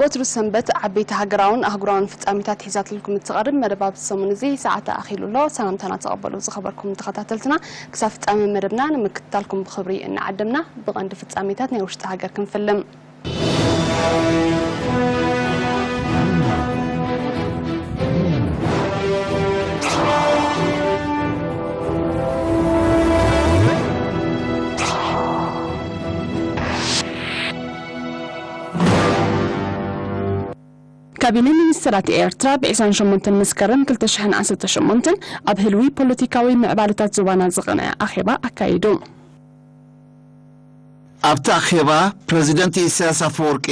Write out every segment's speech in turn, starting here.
ወትሩ ሰንበት ዓበይቲ ሃገራውን ኣህጉራውን ፍጻሜታት ሒዛትልኩም እትቐርብ መደብ ኣብዚ ሰሙን እዚ ሰዓታ ኣኺሉ ኣሎ። ሰላምታና ተቐበሉ ዝኸበርኩም ተኸታተልትና። ክሳብ ፍጻሜ መደብና ንምክትታልኩም ብኽብሪ እናዓደምና፣ ብቐንዲ ፍጻሜታት ናይ ውሽጢ ሃገር ክንፍልም። ካቢነ ሚኒስትራት ኤርትራ ብ ዕስራን ሸሞንተን መስከረም ክልተ ሽሕን ዓሰርተ ሸሞንተን ኣብ ህልዊ ፖለቲካዊ ምዕባለታት ዞባና ዝቐነ ኣኼባ ኣካይዱ። ኣብቲ ኣኼባ፣ ፕረዚደንት ኢሳያስ ኣፈወርቂ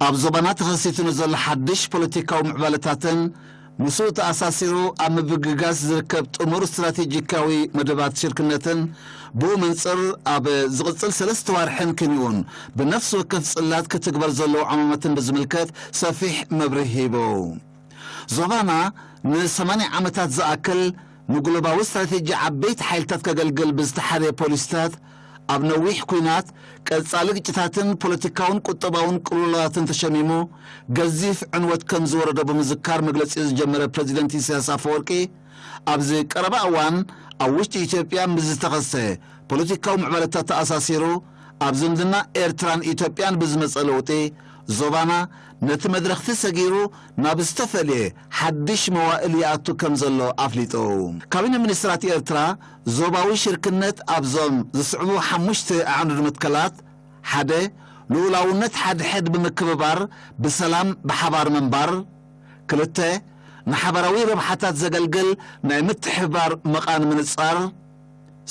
ኣብ ዞባና ተኸሲቱ ንዘሎ ሓድሽ ፖለቲካዊ ምዕባለታትን ምስኡ ተኣሳሲሩ ኣብ ምብግጋስ ዝርከብ ጥሙር ስትራቴጂካዊ መደባት ሽርክነትን ብኡ መንጽር ኣብ ዝቕጽል ሰለስተ ዋርሕን ክንዮኡን ብነፍሲ ወከፍ ጽላት ክትግበር ዘለዎ ዕማማትን ብዝምልከት ሰፊሕ መብርሂ ሂቡ። ዞባና ንሰማንያ ዓመታት ዝኣክል ንግሎባዊ ስትራቴጂ ዓበይቲ ሓይልታት ከገልግል ብዝተሓርየ ፖሊሲታት፣ ኣብ ነዊሕ ኲናት፣ ቀጻሊ ግጭታትን ፖለቲካውን ቁጠባውን ቅልውላዋትን ተሸሚሙ፣ ገዚፍ ዕንወት ከም ዝወረዶ ብምዝካር መግለጺኡ ዝጀመረ ፕረዚደንት ኢሳያስ ኣፈወርቂ፣ ኣብዚ ቀረባ እዋን ኣብ ውሽጢ ኢትዮጵያ ምስ ዝተኸስተ ፖለቲካዊ ምዕባለታት ተኣሳሲሩ፣ ኣብ ዝምድና ኤርትራን ኢትዮጵያን ብዝመጸ ለውጢ፣ ዞባና ነቲ መድረኽቲ ሰጊሩ ናብ ዝተፈልየ ሓድሽ መዋእል ይኣቱ ከም ዘሎ ኣፍሊጡ። ካቢነ ሚኒስትራት ኤርትራ ዞባዊ ሽርክነት ኣብዞም ዝስዕቡ ሓሙሽተ ኣዕኑድ መትከላት፣ ሓደ፣ ልኡላውነት ሓድሕድ ብምክብባር ብሰላም ብሓባር ምንባር፣ ክልተ፣ ንሓባራዊ ረብሓታት ዘገልግል ናይ ምትሕብባር መቓን ምንጻር፣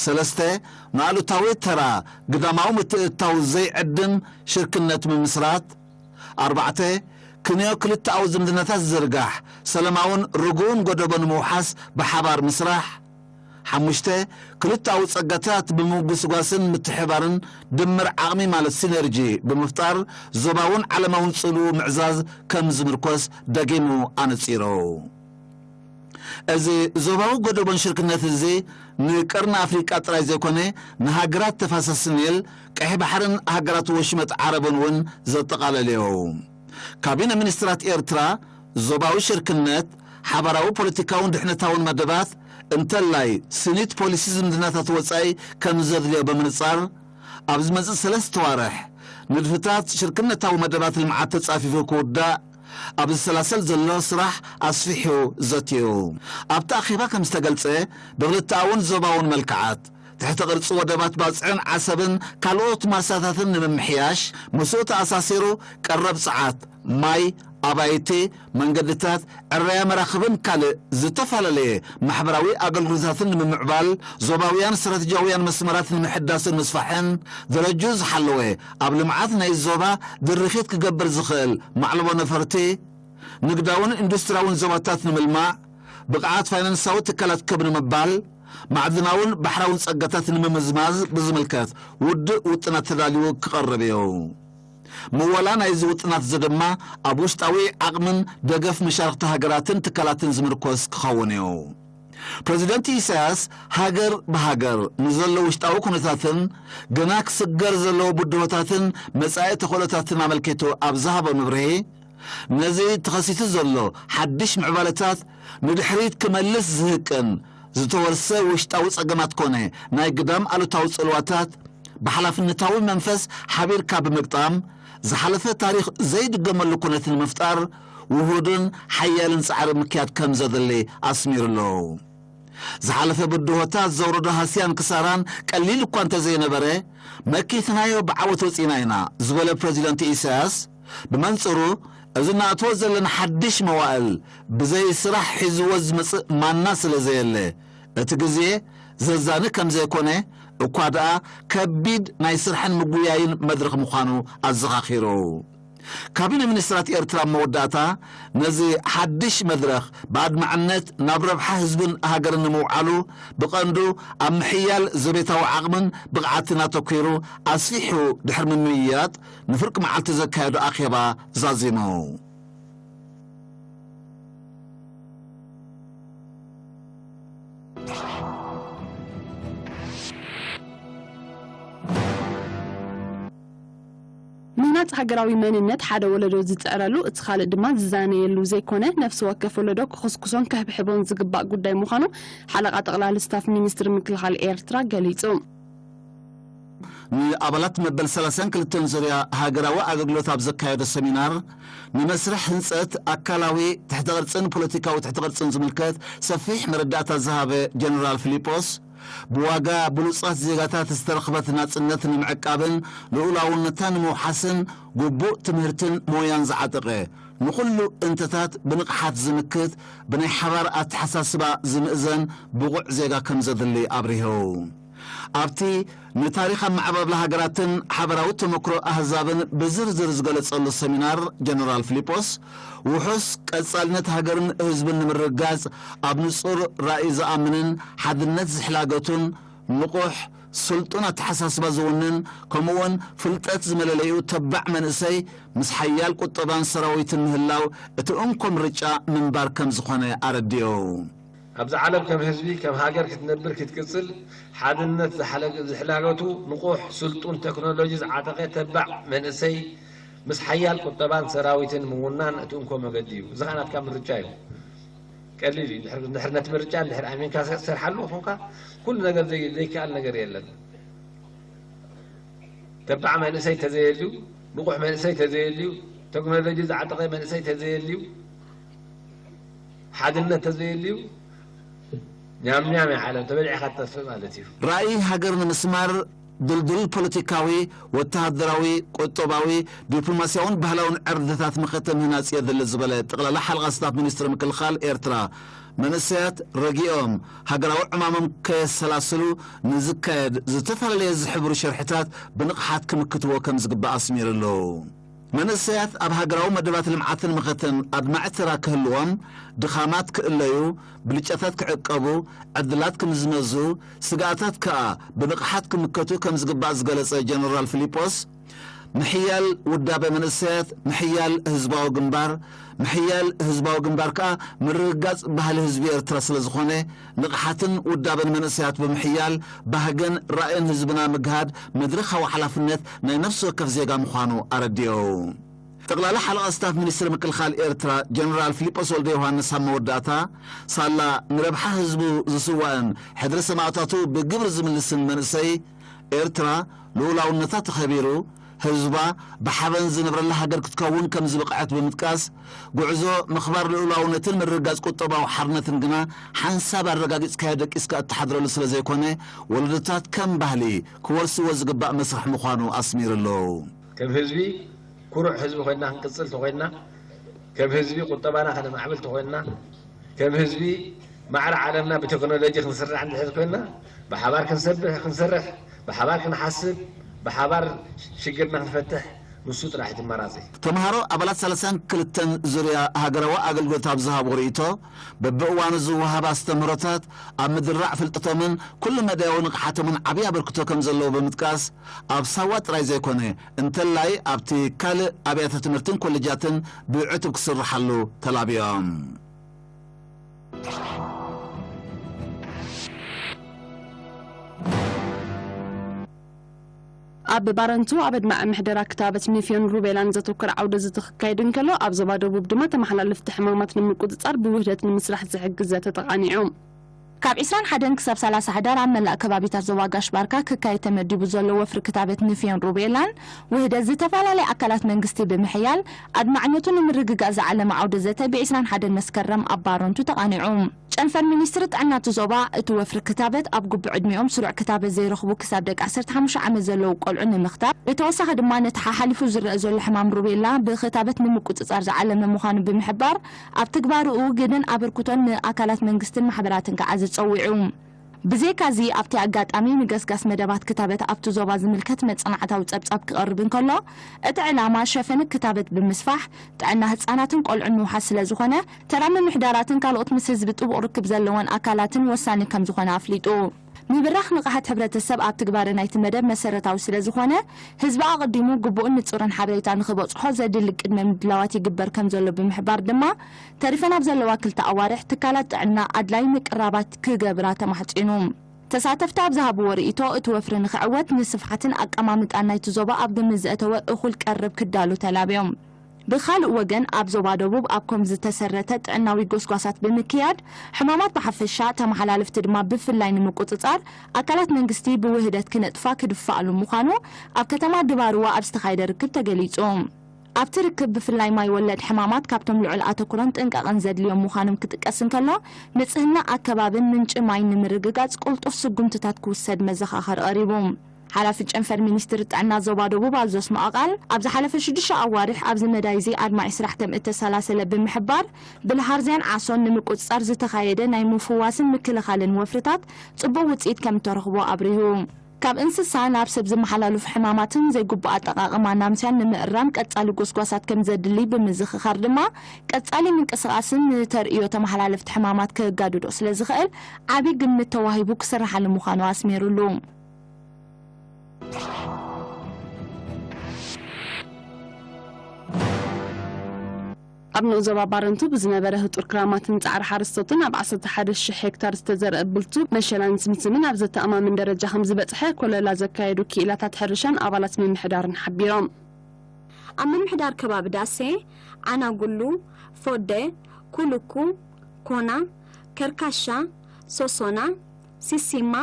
ሰለስተ፣ ንኣሉታዊ ተራ ግዳማዊ ምትእትታው ዘይዕድም ሽርክነት ምምስራት፣ ኣርባዕተ፣ ክንዮ ክልተኣዊ ዝምድናታት ዝዝርጋሕ ሰላማውን ርጉእን ጎደቦ ንምውሓስ ብሓባር ምስራሕ፣ ሓሙሽተ፣ ክልተኣዊ ጸጋታት ብምጉስጓስን ምትሕባርን ድምር ዓቕሚ ማለት ሲነርጂ ብምፍጣር ዞባውን ዓለማውን ጽልኡ ምዕዛዝ ከም ዝምርኮስ ደጊሙ ኣነጺሩ። እዚ ዞባዊ ጎደቦን ሽርክነት እዚ ንቀርኒ ኣፍሪቃ ጥራይ ዘይኮነ ንሃገራት ተፋሰስ ኒል፣ ቀይሕ ባሕርን ሃገራት ወሽመጥ ዓረብን እውን ዘጠቓለለ እዩ። ካቢነ ሚኒስትራት ኤርትራ ዞባዊ ሽርክነት፣ ሓባራዊ ፖለቲካውን ድሕነታውን መደባት፣ እንተላይ ስኒት ፖሊሲ ዝምድናታት ወጻኢ ከም ዘድልዮ ብምንጻር፣ ኣብ ዝመጽእ ሰለስተ ዋርሕ ንድፍታት ሽርክነታዊ መደባት ልምዓት ተጻፊፉ ክውዳእ ኣብ ዝሰላሰል ዘሎ ስራሕ ኣስፊሑ ዘትዩ። ኣብቲ ኣኼባ ከም ዝተገልጸ፣ ብክልተኣውን ዞባውን መልክዓት ትሕተ ቅርጺ ወደባት ባጽዕን ዓሰብን ካልኦት ማሳታትን ንምምሕያሽ፣ ምስኡ ተኣሳሲሩ ቀረብ ጸዓት፣ ማይ፣ ኣባይቲ፣ መንገድታት፣ ዕረያ መራኽብን ካልእ ዝተፈላለየ ማሕበራዊ ኣገልግሎታትን ንምምዕባል፣ ዞባውያን ስትራቴጂያውያን መስመራት ንምሕዳስን ምስፋሕን፣ ደረጅኡ ዝሓለወ ኣብ ልምዓት ናይ ዞባ ድርኺት ክገብር ዝኽእል ማዕለቦ ነፈርቲ፣ ንግዳውን ኢንዱስትሪያውን ዞባታት ንምልማዕ፣ ብቕዓት ፋይናንሳዊ ትካላት ክብ ንምባል፣ ማዕድናውን ባሕራውን ጸጋታት ንምምዝማዝ ብዝምልከት ውዱእ ውጥናት ተዳልዩ ክቐርብ እዩ። ምወላ ናይዚ ውጥናት እዚ ድማ ኣብ ውሽጣዊ ዓቕምን ደገፍ መሻርኽቲ ሃገራትን ትካላትን ዝምርኮስ ክኸውን እዩ። ፕረዚደንት ኢሳያስ ሃገር ብሃገር ንዘሎ ውሽጣዊ ኩነታትን ገና ክስገር ዘለዎ ብድሆታትን መጻኢ ተኽእሎታትን ኣመልኪቱ ኣብ ዝሃቦ መብርሂ፣ ነዚ ተኸሲቱ ዘሎ ሓድሽ ምዕባለታት ንድሕሪት ክመልስ ዝህቅን ዝተወርሰ ውሽጣዊ ጸገማት ኮነ ናይ ግዳም ኣሉታዊ ጽልዋታት ብሓላፍነታዊ መንፈስ ሓቢርካ ብምግጣም፣ ዝሓለፈ ታሪኽ ዘይድገመሉ ኩነት ንምፍጣር ውሁድን ሓያልን ጻዕሪ ምክያድ ከም ዘድሊ ኣስሚሩሉ። ዝሓለፈ ብድሆታት ዘውረዶ ሃስያን ክሳራን ቀሊል እኳ እንተዘይነበረ፣ መኪትናዮ ብዓወት ወጺና ኢና ዝበለ ፕረዚደንት ኢሳያስ፣ ብመንጽሩ፣ እዚ ንኣትዎ ዘለና ሓድሽ መዋእል ብዘይ ስራሕ ሒዝዎ ዝመጽእ ማና ስለ ዘየለ፣ እቲ ግዜ ዘዛኒ ከም ዘይኮነ እኳ ደኣ ከቢድ ናይ ስራሕን ምጉያይን መድረኽ ምዃኑ ኣዘኻኺሩ። ካቢነ ሚኒስትራት ኤርትራ ኣብ መወዳእታ፣ ነዚ ሓድሽ መድረኽ ብኣድማዕነት ናብ ረብሓ ህዝብን ሃገርን ንምውዓሉ፣ ብቐንዱ ኣብ ምሕያል ዘቤታዊ ዓቕምን ብቕዓትን ኣተኲሩ ኣስፊሑ ድሕሪ ምምይያጥ፣ ንፍርቂ መዓልቲ ዘካየዶ ኣኼባ ዛዚሙ። እቲ ሃገራዊ መንነት ሓደ ወለዶ ዝጽዕረሉ፣ እቲ ካልእ ድማ ዝዛነየሉ ዘይኮነ፣ ነፍሲ ወከፍ ወለዶ ክኹስኩሶን ከህብሕቦን ዝግባእ ጉዳይ ምዃኑ ሓለቓ ጠቕላሊ ስታፍ ሚኒስትሪ ምክልኻል ኤርትራ ገሊጹ። ንኣባላት መበል ሰላሳን ክልተን ዙርያ ሃገራዊ ኣገልግሎት ኣብ ዘካየዶ ሰሚናር፣ ንመስርሕ ህንጸት ኣካላዊ፣ ትሕተ ቅርጽን ፖለቲካዊ ትሕተ ቅርጽን ዝምልከት ሰፊሕ መረዳእታ ዝሃበ ጀነራል ፊሊጶስ፣ ብዋጋ ብሉጻት ዜጋታት ዝተረኽበት ናጽነት ንምዕቃብን ልኡላውነታ ንምውሓስን ግቡእ ትምህርትን ሞያን ዝዓጠቐ፣ ንኹሉ እንተታት ብንቕሓት ዝምክት፣ ብናይ ሓባር ኣተሓሳስባ ዝምእዘን ብቑዕ ዜጋ ከም ዘድሊ ኣብሪሁ። ኣብቲ ንታሪኽ ኣመዓባብላ ሃገራትን ሓበራዊ ተመክሮ ኣህዛብን ብዝርዝር ዝገለጸሉ ሰሚናር፣ ጀነራል ፊሊጶስ፣ ውሑስ ቀጻልነት ሃገርን ህዝብን ንምርግጋጽ ኣብ ንጹር ራእይ ዝኣምንን ሓድነት ዝሕላገቱን ንቑሕ፣ ስልጡን ኣተሓሳስባ ዝውንን፣ ከምኡውን ፍልጠት ዝመለለዩ ተባዕ መንእሰይ ምስ ሓያል ቁጠባን ሰራዊትን ምህላው እቲ እንኮ ምርጫ ምንባር ከም ዝኾነ ኣረዲኡ። ኣብዚ ዓለም ከም ህዝቢ፣ ከም ሃገር ክትነብር ክትቅጽል፣ ሓድነት ዝሓለ- ዝሕላገቱ ንቑሕ፣ ስልጡን፣ ቴክኖሎጂ ዝዓጠቐ ተባዕ መንእሰይ ምስ ሓያል ቁጠባን ሰራዊትን ምውናን እቲ እንኮ መገዲ እዩ። እዚ ኸዓ ናትካ ምርጫ እዩ። ቀሊል እዩ። እንድሕር እንድሕር ነቲ ምርጫ እንድሕር ኣሚንካ ትሰርሓሉ ኾንካ፣ ኩሉ ነገር ዘይ- ዘይከኣል ነገር የለን። ተባዕ መንእሰይ ተዘየልዩ፣ ንቑሕ መንእሰይ ተዘየልዩ፣ ቴክኖሎጂ ዝዓጠቐ መንእሰይ ተዘየልዩ፣ ሓድነት ተዘየልዩ፣ ኛም ኛም እያ ዓለም፣ ተበሊዕኻ ትጠፍእ ማለት እዩ። ራእይ ሃገር ንምስማር ድልዱል ፖለቲካዊ፣ ወተሃደራዊ፣ ቁጠባዊ፣ ዲፕሎማስያውን ባህላውን ዕርድታት መኸተ ምህናጽ የድሊ ዝበለ ጠቕላላ ሓለቓ ስታፍ ሚኒስትሪ ምክልኻል ኤርትራ፣ መንእሰያት ረጊኦም ሃገራዊ ዕማሞም ከየሰላስሉ ንዝካየድ ዝተፈላለየ ዝሕብሩ ሸርሕታት ብንቕሓት ክምክትዎ ከም ዝግባእ ኣስሚሩ ኣሎ። መንእሰያት ኣብ ሃገራዊ መደባት ልምዓትን መኸተን ኣድማዒ ተራ ክህልዎም፣ ድኻማት ክእለዩ፣ ብልጫታት ክዕቀቡ፣ ዕድላት ክምዝመዙ፣ ስግኣታት ከኣ ብንቕሓት ክምከቱ ከም ዝግባእ ዝገለጸ ጀነራል ፊሊጶስ፣ ምሕያል ውዳበ መንእሰያት፣ ምሕያል ህዝባዊ ግንባር፣ ምሕያል ህዝባዊ ግንባር ከኣ ምርግጋጽ ባህሊ ህዝቢ ኤርትራ ስለ ዝኾነ፣ ንቕሓትን ውዳበን መንእሰያት ብምሕያል፣ ባህግን ራእይን ህዝብና ምግሃድ መድረኻዊ ሓላፍነት ናይ ነፍሲ ወከፍ ዜጋ ምዃኑ ኣረዲኡ። ጠቕላሊ ሓለቓ ስታፍ ሚኒስትሪ ምክልኻል ኤርትራ ጀነራል ፊሊጶስ ወልደ ዮሃንስ ኣብ መወዳእታ፣ ሳላ ንረብሓ ህዝቡ ዝስዋእን ሕድሪ ሰማእታቱ ብግብሪ ዝምልስን መንእሰይ ኤርትራ ልኡላውነታ ተኸቢሩ፣ ህዝባ ብሓበን ዝነብረላ ሃገር ክትከውን ከም ዝበቕዐት ብምጥቃስ፣ ጉዕዞ ምኽባር ልኡላውነትን ምርግጋጽ ቁጠባዊ ሓርነትን ግና ሓንሳብ ኣረጋጊጽካዮ ደቂስካ እትሓድረሉ ስለ ዘይኮነ፣ ወለዶታት ከም ባህሊ ክወርስዎ ዝግባእ መስርሕ ምዃኑ ኣስሚሩ ኣሎ። ከም ህዝቢ ኩሩዕ ህዝቢ ኮይና ክንቅጽል ተኮይና፣ ከም ህዝቢ ቁጠባና ከነማዕብል ተኮይና፣ ከም ህዝቢ ማዕረ ዓለምና ብቴክኖሎጂ ክንስራሕ እንድሕር ኮይና፣ ብሓባር ክንሰብሕ ክንሰርሕ፣ ብሓባር ክንሓስብ፣ ብሓባር ሽግርና ክንፈትሕ፣ ንሱ ጥራሕ እቲ ኣማራጺ። ተምሃሮ ኣባላት ሰላሳን ክልተን ዙርያ ሃገራዊ ኣገልግሎት ኣብ ዝሃቦ ርእይቶ፣ በብእዋኑ ዝወሃብ ኣስተምህሮታት ኣብ ምድራዕ ፍልጠቶምን ኩሉ መዳያዊ ንቕሓቶምን ዓብዪ ኣበርክቶ ከም ዘለዎ ብምጥቃስ፣ ኣብ ሳዋ ጥራይ ዘይኮነ፣ እንተላይ ኣብቲ ካልእ ኣብያተ ትምህርትን ኮሌጃትን ብዕቱብ ክስርሓሉ ተላብዮም። ኣብ ባረንቱ ኣብ ኣድማዒ ምሕደራ ክታበት ንፍዮን ሩቤላን ዘተኩር ዓውደ ዘተ ክካየድ እንከሎ፣ ኣብ ዞባ ደቡብ ድማ ተመሓላለፍቲ ሕማማት ንምቁጽጻር ብውህደት ንምስራሕ ዝሕግዝ ዘተ ተቓኒዑ። ካብ ዒስራን ሓደን ክሳብ ሰላሳ ሕዳር ኣብ መላእ ከባቢታት ዞባ ጋሽ ባርካ ክካየድ ተመዲቡ ዘሎ ወፍሪ ክታበት ንፍዮን ሩቤላን ውህደት ዝተፈላለየ ኣካላት መንግስቲ ብምሕያል ኣድማዕነቱ ንምርግጋእ ዝዓለመ ዓውደ ዘተ ብ ዒስራን ሓደን መስከረም ኣብ ባረንቱ ተቓኒዑ። ጨንፈር ሚኒስትሪ ጥዕና እቲ ዞባ፣ እቲ ወፍሪ ክታበት ኣብ ግቡእ ዕድሚኦም ስሩዕ ክታበት ዘይረኽቡ ክሳብ ደቂ ዓሰርተ ሓሙሽተ ዓመት ዘለዉ ቆልዑ ንምኽታብ፣ ብተወሳኺ ድማ ነቲ ሓሓሊፉ ዝረአ ዘሎ ሕማም ሩቤላ ብክታበት ንምቁጽጻር ዝዓለመ ምዃኑ ብምሕባር፣ ኣብ ትግባረኡ ግደን ኣበርክቶን ንኣካላት መንግስትን ማሕበራትን ክዓዝዝ ጸዊዑ። ብዘይካዚ ኣብቲ ኣጋጣሚ ንገስጋስ መደባት ክታበት ኣብቲ ዞባ ዝምልከት መጽናዕታዊ ጸብጻብ ክቐርብ እንከሎ፣ እቲ ዕላማ ሸፈን ክታበት ብምስፋሕ ጥዕና ህጻናትን ቆልዑን ምውሓስ ስለ ዝኾነ፣ ተራ ምምሕዳራትን ካልኦት ምስ ህዝቢ ጥቡቕ ርክብ ዘለወን ኣካላትን ወሳኒ ከም ዝኾነ ኣፍሊጡ። ምብራኽ ንቕሓት ሕብረተሰብ ኣብ ትግባረ ናይቲ መደብ መሰረታዊ ስለ ዝኾነ፣ ህዝቢ ኣቐዲሙ ግቡእን ንጹርን ሓበሬታ ንኽበጽሖ ዘድሊ ቅድመ ምድላዋት ይግበር ከም ዘሎ ብምሕባር ድማ፣ ተሪፈን ኣብ ዘለዋ ክልተ ኣዋርሕ ትካላት ጥዕና ኣድላዪ ምቅርራባት ክገብራ ተማሕጺኑ። ተሳተፍቲ ኣብ ዝሃብዎ ርእይቶ፣ እቲ ወፍሪ ንኽዕወት ንስፍሓትን ኣቀማምጣን ናይቲ ዞባ ኣብ ግምት ዘእተወ እኹል ቀርብ ክዳሎ ተላብዮም። ብኻልእ ወገን፣ ኣብ ዞባ ደቡብ ኣብ ኮም ዝተሰረተ ጥዕናዊ ጎስጓሳት ብምክያድ፣ ሕማማት ብሓፈሻ፣ ተመሓላለፍቲ ድማ ብፍላይ ንምቁጽጻር፣ ኣካላት መንግስቲ ብውህደት ክነጥፋ ክድፋኣሉ ምዃኑ ኣብ ከተማ ድባርዋ ኣብ ዝተኻየደ ርክብ ተገሊጹ። ኣብቲ ርክብ ብፍላይ ማይ ወለድ ሕማማት ካብቶም ልዑል ኣተኩሮን ጥንቃቐን ዘድልዮም ምዃኖም ክጥቀስ እንከሎ፣ ንጽህና ኣከባብን ምንጪ ማይን ንምርግጋጽ ቅልጡፍ ስጉምትታት ክውሰድ መዘኻኸሪ ቀሪቡ። ሓላፊ ጨንፈር ሚኒስትሪ ጥዕና ዞባ ደቡብ ኣብ ዘስምዖ ቃል፣ ኣብ ዝሓለፈ ሽዱሽተ ኣዋርሕ ኣብዚ መዳይ እዚ ኣድማዒ ስራሕ ከም እተሰላሰለ ብምሕባር፣ ብልሃርዝያን ዓሶን ንምቁጽጻር ዝተኻየደ ናይ ምፍዋስን ምክልኻልን ወፍርታት ጽቡቕ ውጽኢት ከም እተረኽቦ ኣብሪሁ። ካብ እንስሳ ናብ ሰብ ዝመሓላለፉ ሕማማትን ዘይግቡእ ኣጠቓቕማ ናምስያን ንምእራም ቀጻሊ ጎስጓሳት ከም ዘድሊ ብምዝኽኻር ድማ፣ ቀጻሊ ምንቅስቓስን ንተርእዮ ተመሓላለፍቲ ሕማማት ከጋድዶ ስለ ዝኽእል ዓቢ ግምት ተዋሂቡ ክስርሓሉ ምዃኑ ኣስሚሩሉ። ኣብ ንኡስ ዞባ ባረንቱ ብዝነበረ ህጡር ክራማትን ጻዕሪ ሓረስቶትን ኣብ ዓሰርተ ሓደ ሽሕ ሄክታር ዝተዘርአ ብልቱ መሸላን ስምስምን ኣብ ዘተኣማምን ደረጃ ከም ዝበጽሐ ኮለላ ዘካየዱ ክኢላታት ሕርሻን ኣባላት ምምሕዳርን ሓቢሮም። ኣብ ምምሕዳር ከባቢ ዳሴ፣ ዓናጉሉ፣ ፎደ፣ ኩልኩ፣ ኮና፣ ከርካሻ፣ ሶሶና፣ ሲሲማ፣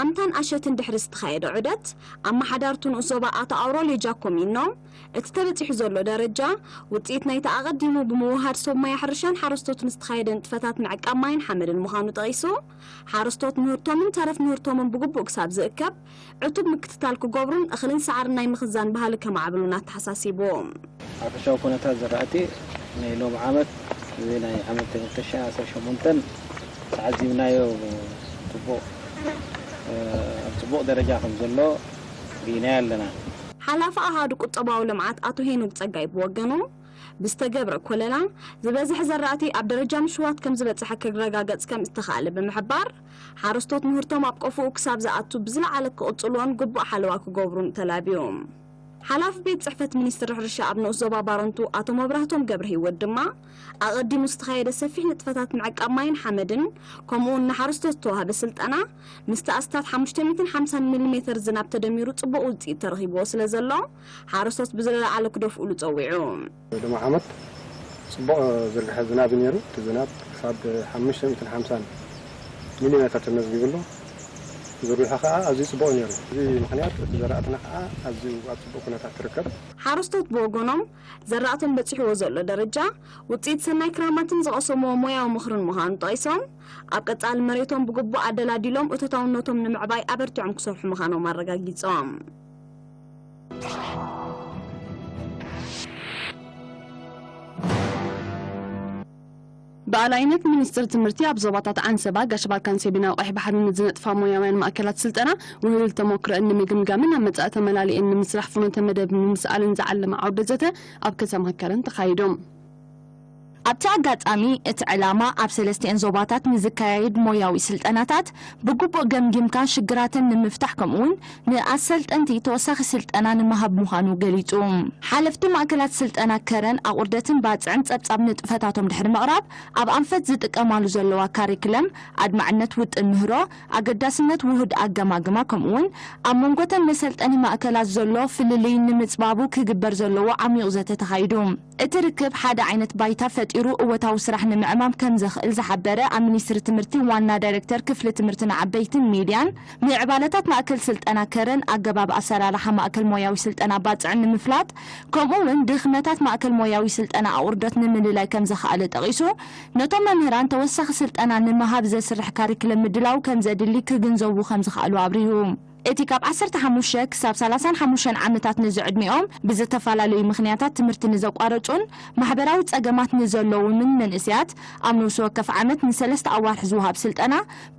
ኣምታን ኣሸትን ድሕሪ ዝተኻየደ ዑደት፣ ኣመሓዳርቱ ንኡስ ዞባ ኣቶ ኣውሮልዮ ጃኮሚኖ፣ እቲ ተበጺሑ ዘሎ ደረጃ፣ ውጽኢት ናይቲ ኣቐዲሙ ብምውሃድ ሰብ ሞያ ሕርሻን ሓረስቶትን ዝተኻየደ ንጥፈታት ምዕቃብ ማይን ሓመድን ምዃኑ ጠቒሱ፣ ሓረስቶት ምህርቶምን ተረፍ ምህርቶምን ብግቡእ ክሳብ ዝእከብ፣ ዕቱብ ምክትታል ክገብሩን እኽልን ሳዕርን ናይ ምኽዛን ባህሊ ከማዕብሉን ኣተሓሳሲቡ። ሓፈሻዊ ኩነታት ዝራእቲ ናይ ሎሚ ዓመት፣ እዚ ናይ ዓመት ክልተ ሺሕ ዓሰርተ ሸሞንተ ተዓዚብናዮ ጽቡቕ፣ ኣብ ጽቡቕ ደረጃ ከም ዘሎ ርኢናዮ ኣለና። ሓላፊ ኣሃዱ ቁጠባዊ ልምዓት ኣቶ ሄኖክ ጸጋይ ብወገኑ፣ ብዝተገብረ ኮለላ፣ ዝበዝሐ ዘራእቲ ኣብ ደረጃ ምሽዋት ከም ዝበጽሐ ክረጋገጽ ከም ዝተኻእለ ብምሕባር፣ ሓረስቶት ምህርቶም ኣብ ቆፎኡ ክሳብ ዝኣቱ ብዝለዓለ ክቕጽልዎን ግቡእ ሓለዋ ክገብሩን ተላብዩ። ሓላፊ ቤት ጽሕፈት ሚኒስትሪ ሕርሻ ኣብ ንኡስ ዞባ ባረንቱ ኣቶ መብራህቶም ገብረሂወት ድማ፣ ኣቐዲሙ ዝተኻየደ ሰፊሕ ንጥፈታት ምዕቃብ ማይን ሓመድን፣ ከምኡውን ንሓረስቶት ዝተዋህበ ስልጠና፣ ምስቲ ኣስታት ሓሙሽተ ሚእትን ሓምሳን ሚሊ ሜተር ዝናብ ተደሚሩ ጽቡቕ ውጽኢት ተረኺብዎ ስለ ዘሎ፣ ሓረስቶት ብዝለዓለ ክደፍኡሉ ጸዊዑ። ሎሚ ዓመት ጽቡቕ ዝርግሐ ዝናብ እዩ ነይሩ። እቲ ዝናብ ክሳብ ሓሙሽተ ሚእትን ሓምሳን ሚሊ ሜተር ተመዝጊቡ ኣሎ። ዝርግሐ ከኣ ኣዝዩ ጽቡቕ ነይሩ። እዚ ምኽንያት እቲ ዘራእትና ከኣ ኣዝዩ ኣብ ጽቡቕ ኩነታት ትርከብ። ሓረስቶት ብወገኖም፣ ዘራእቶም በጺሕዎ ዘሎ ደረጃ፣ ውጽኢት ሰናይ ክራማትን ዝቐሰምዎ ሞያዊ ምኽርን ምዃኑ ጠቒሶም፣ ኣብ ቀጻሊ መሬቶም ብግቡእ ኣደላዲሎም እቶታውነቶም ንምዕባይ ኣበርቲዖም ክሰርሑ ምዃኖም ኣረጋጊጾም። ብኣላይነት ሚኒስትሪ ትምህርቲ ኣብ ዞባታት ዓንሰባ፣ ጋሽ ባርካን ሰቢናዊ ቀይሕ ባሕርን ንዝነጥፋ ሞያውያን ማእከላት ስልጠና ውህሉል ተሞክሮአን ንምግምጋምን ኣብ መጻኢ ተመላሊአን ንምስራሕ ፍኖተ መደብ ንምስኣልን ዝዓለመ ዓውደ ዘተ ኣብ ከተማ ከረን ተኻይዱ። ኣብቲ ኣጋጣሚ፣ እቲ ዕላማ ኣብ ሰለስቲኤን ዞባታት ንዝካየድ ሞያዊ ስልጠናታት ብግቡእ ገምጊምካ ሽግራተን ንምፍታሕ፣ ከምኡውን ንኣሰልጠንቲ ተወሳኺ ስልጠና ንምሃብ ምዃኑ ገሊጹ። ሓለፍቲ ማእከላት ስልጠና ከረን ኣቑርደትን ባጽዕን ጸብጻብ ንጥፈታቶም ድሕሪ ምቕራብ፣ ኣብ ኣንፈት ዝጥቀማሉ ዘለዋ ካሪክለም፣ ኣድማዕነት ውጥን ምህሮ፣ ኣገዳስነት ውሁድ ኣገማግማ፣ ከምኡውን ኣብ መንጎተን መሰልጠኒ ማእከላት ዘሎ ፍልልይ ንምጽባቡ ክግበር ዘለዎ ዓሚቕ ዘተ ተኻይዱ። እቲ ርክብ ሓደ ዓይነት ባይታ ፈጢሩ እወታዊ ስራሕ ንምዕማም ከም ዘኽእል ዝሓበረ ኣብ ሚኒስትሪ ትምህርቲ ዋና ዳይሬክተር ክፍሊ ትምህርቲ ንዓበይትን ሚድያን፣ ምዕባለታት ማእከል ስልጠና ከረን፣ ኣገባብ ኣሰራርሓ ማእከል ሞያዊ ስልጠና ባጽዕን ንምፍላጥ፣ ከምኡ እውን ድኽመታት ማእከል ሞያዊ ስልጠና ኣቑርደት ንምልላይ ከም ዘኽኣለ ጠቒሱ፣ ነቶም መምህራን ተወሳኺ ስልጠና ንምሃብ ዘስርሕ ካሪክለም ምድላው ከም ዘድሊ ክግንዘቡ ከም ዝኽኣሉ ኣብሪሁ። እቲ ካብ ዓሰርተ ሓሙሽተ ክሳብ ሰላሳን ሓሙሽተን ዓመታት ንዝዕድሚኦም ብዝተፈላለዩ ምኽንያታት ትምህርቲ ንዘቋረጹን ማሕበራዊ ጸገማት ንዘለዎምን መንእሰያት ኣብ ነፍሲ ወከፍ ዓመት ንሰለስተ ኣዋርሕ ዝወሃብ ስልጠና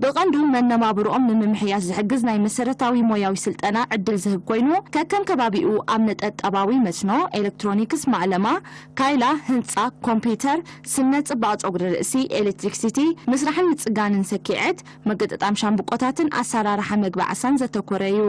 ብቐንዱ መነባብሮኦም ንምምሕያሽ ዝሕግዝ ናይ መሰረታዊ ሞያዊ ስልጠና ዕድል ዝህብ ኮይኑ፣ ከከም ከባቢኡ ኣብ ነጠብጣባዊ መስኖ፣ ኤሌክትሮኒክስ፣ ማእለማ፣ ካይላ፣ ህንጻ፣ ኮምፒውተር፣ ስነ ጽባቐ ጸጉሪ ርእሲ፣ ኤሌክትሪክሲቲ፣ ምስራሕን ምጽጋንን ሰኪዐት፣ ምግጥጣም ሻምብቆታትን ኣሰራርሓ መግቢ ዓሳን ዘተኮረ እዩ።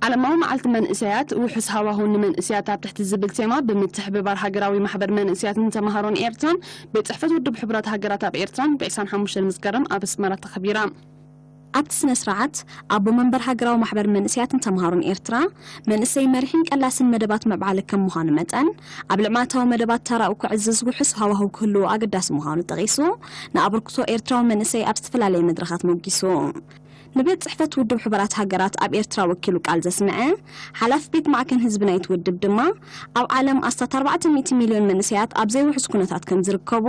ዓለማዊ መዓልቲ መንእሰያት፣ ውሑስ ሃዋሁን ንመንእሰያት ኣብ ትሕቲ ዝብል ቴማ ብምትሕብባር ሃገራዊ ማሕበር መንእሰያትን ተምሃሮን ኤርትራን ቤት ጽሕፈት ውድብ ሕቡራት ሃገራት ኣብ ኤርትራን ብ ዕስራን ሓሙሽተን መስከረም ኣብ ኣስመራ ተኸቢራ። ኣብቲ ስነ ስርዓት ኣቦ መንበር ሃገራዊ ማሕበር መንእሰያትን ተምሃሮን ኤርትራ፣ መንእሰይ መሪሕን ቀላስን መደባት ምዕባለ ከም ምዃኑ መጠን፣ ኣብ ልምዓታዊ መደባት ተራኡ ክዕዝዝ ውሑስ ሃዋህው ክህልዎ ኣገዳሲ ምዃኑ ጠቒሱ፣ ንኣበርክቶ ኤርትራዊ መንእሰይ ኣብ ዝተፈላለየ መድረኻት ሞጊሱ። ንቤት ጽሕፈት ውድብ ሕቡራት ሃገራት ኣብ ኤርትራ ወኪሉ ቃል ዘስምዐ ሓላፊ ቤት ማዕከን ህዝቢ ናይቲ ውድብ ድማ፣ ኣብ ዓለም ኣስታት ኣርባዕተ ሚእቲ ሚልዮን መንእሰያት ኣብ ዘይውሑስ ኩነታት ከም ዝርከቡ፣